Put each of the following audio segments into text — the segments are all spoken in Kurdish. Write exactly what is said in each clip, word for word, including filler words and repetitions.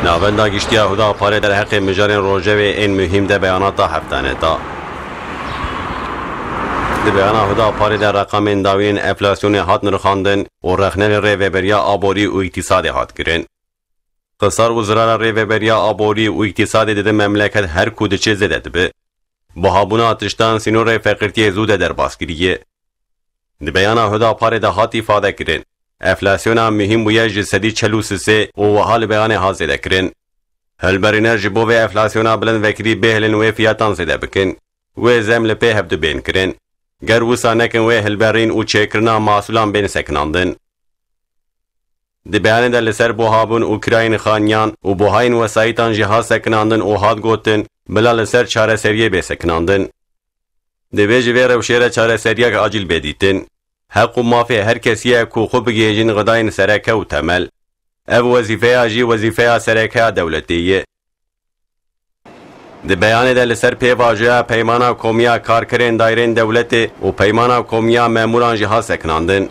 Navenda Giştî ya Huda Parê derheqê mijarên rojevê ên muhîm de beyanata heftane da. Di beyana Huda Parê de reqamên dawî yên enflasyonê hat nirxandin û rexne li rêveberiya aborî û îktisadê hat kirin. Xisar û zirara rêveberiya aborî û îktisadê di di memleket her ku diçe zêde dibe. Buhabûna tiştan sînorê feqîrtiyê zû de derbas kiriye. Di beyana Huda Parê de hat îfade kirin, enflasyona muhîm bûye ji sedî çel û sisê û wiha li beyanê hat zêde kirin. Hilberîner ji bo vê enflasyona bilind vekirî bêhilin wê fiyatan zêde bikin. Wê zem li pê hevdu bên kirin. Ger wisa nekin wê hilberîn û çêkirina masûlan bên sekinandin. Di beyanê de li ser buhabûn û kirayên xaniyan û buhayên wesayîtan jî hat sekinandin û hat gotin, bila li ser çareseriyê bê sekinandin. Divê ji vê rewşê re çareseriyek acîl bê dîtin. Heq û mafê her kesî ye ku xwe bigihêjin xidayên sereke û temel. Ev wezîfeya jî wezîfeya sereke ya dewletê ye. Di beyanê de li ser pêvajoya Peymana Komî ya Karkerên Daîrên Dewletê û Peymana Komî ya Memûran jî hat sekinandin.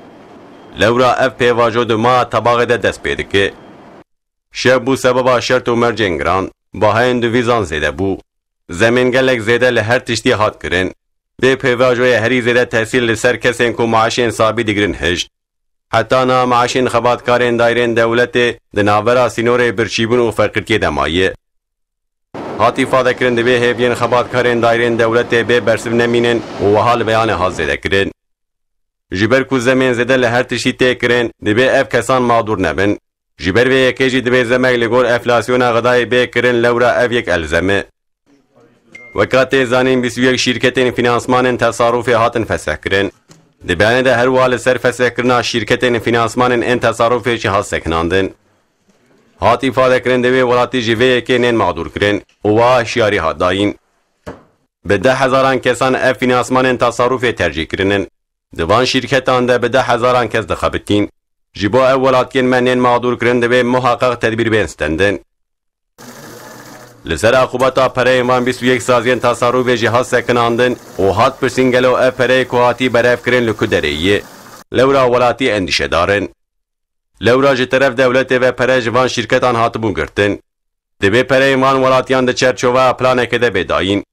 Lewra ev pêvajo di maha Tebaxê de dest pê dike. Şev bû sebeba şert û mercên giran, bahayên dovîzan zêde bû. Zemên gelek zêde li her tiştî hat kirin. Vê pêvajoyê herî zêde tesîr li ser kesên ku maaşên sabî digirin hişt. Heta niha maaşên xebatkarên daîrên dewletê di navbera sînorê birçîbûn û feqîrtiyê de maye. Hat îfadekirin, divê hêviyên xebatkarên daîrên dewletê bê bersiv nemînin û wiha li beyanê hat zêdekirin. Ji ber ku zemên zêde li her tiştî tê kirin, divê ev kesan mexdûr nebin. Ji ber vê yekê jî divê zemek li gor enflasyona xidayê bê kirin, lewra ev yek elzem e. Weka tê zanîn, bîst û yek şîrketên fînansmanên tesarûfê hatin fesehkirin. Di beyanê de her wiha li ser fesehkirina şîrketên fînansmanên ên tesarûfê jî hat sekinandin. Hat îfadekirin, divê welatî ji vê yekê nên mexdûrkirin û wiha hişyarî hat dayîn. Bi deh hezaran kesan ev fînansmanên tesarûfê tercîh kirinin. Di van şîrketan de bi deh hezaran kes dixebitîn. Ji bo ev welatiyên me nên mexdûr kirin, divê muheqeq tedbîr bên stendin. Li ser aqûbeta pereyên van bîst û yek saziyên tesarûfê jî hat sekinandin û hat pirsîn, gelo ev pereyê ku hatî berhevkirin li ku derê ye? Lewra welatî endîşedar in. Lewra ji teref dewletê ve pere ji van şîrketan hatibû girtin. Divê pereyên van welatiyan di çerçoveya planekê de bê dayîn.